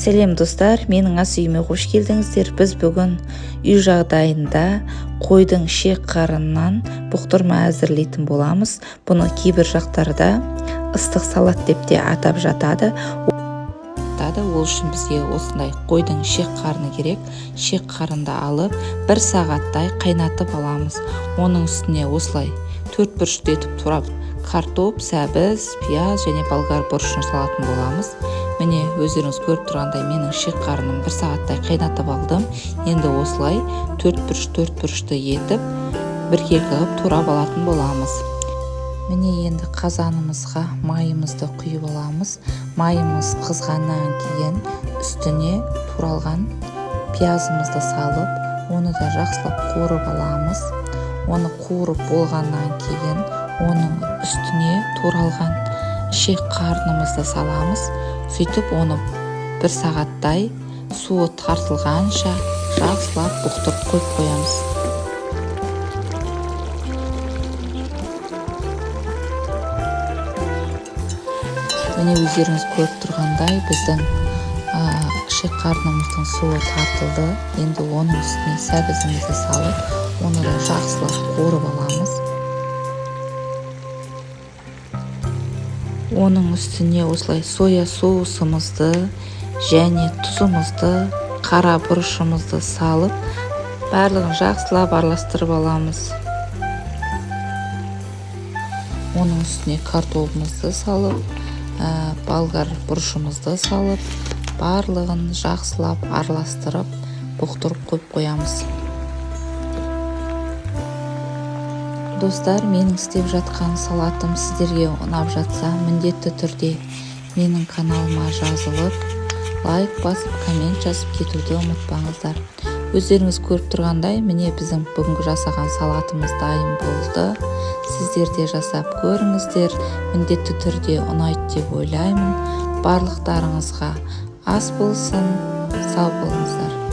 Сәлем, достар! Менің ас үйіме қош келдіңіздер. Біз бүгін үй жағдайында қойдың ішек қарынынан бұқтырма әзірлейтін боламыз. Бұны кейбір жақтарда ыстық салат деп те атап жатады. Ол үшін бізге осындай қойдың ішек қарны керек. Ішек қарынды алып, бір сағаттай қайнатып аламыз. Оның үстіне осылай төрт бұрышты етіп турап, картоп, сәбіз, пияз және болгар бұрышын салатын боламыз. Міне, өздеріңіз көріп тұрғандай, менің ішек қарыным бір сағаттай қайнатып алдым. Енді осылай төрт бұрыш, төрт бұрышты етіп, біркелкі қылып турап алатын боламыз. Міне, енді қазанымызға майымызды құйып аламыз. Майымыз қызғаннан кейін үстіне туралған пиязымызды салып, оны да жақсылап қуырып аламыз. Оны қуырып болғаннан кейін оның үстіне туралған ішек қарнымызды саламыз. Сөйтіп, оны бір сағаттай суы тартылғанша жақсылап бұқтырып қойып қоямыз. Міне, өздеріңіз көріп тұрғандай, біздің ішек қарнымыздың суы тартылды. Енді оның үстіне сәбізімізді салып, оны да жақсылап қуырып аламыз. Оның үстіне осылай соя соусымызды және тұзымызды, қара бұрышымызды салып, барлығын жақсылап араластырып аламыз. Оның үстіне картобымызды салып, болгар бұрышымызды салып, барлығын жақсылап араластырып, бұқтырып қойып қоямыз. Достар, менің істеп жатқан салатым сіздерге ұнап жатса, міндетті түрде менің каналыма жазылып, лайк басып, коммент жазып кетуді ұмытпаңыздар. Өздеріңіз көріп тұрғандай, міне, біздің бүгінгі жасаған салатымыз дайын болды. Сіздер де жасап көріңіздер, міндетті түрде ұнайды деп ойлаймын. Барлықтарыңызға ас болсын, сау болыңыздар!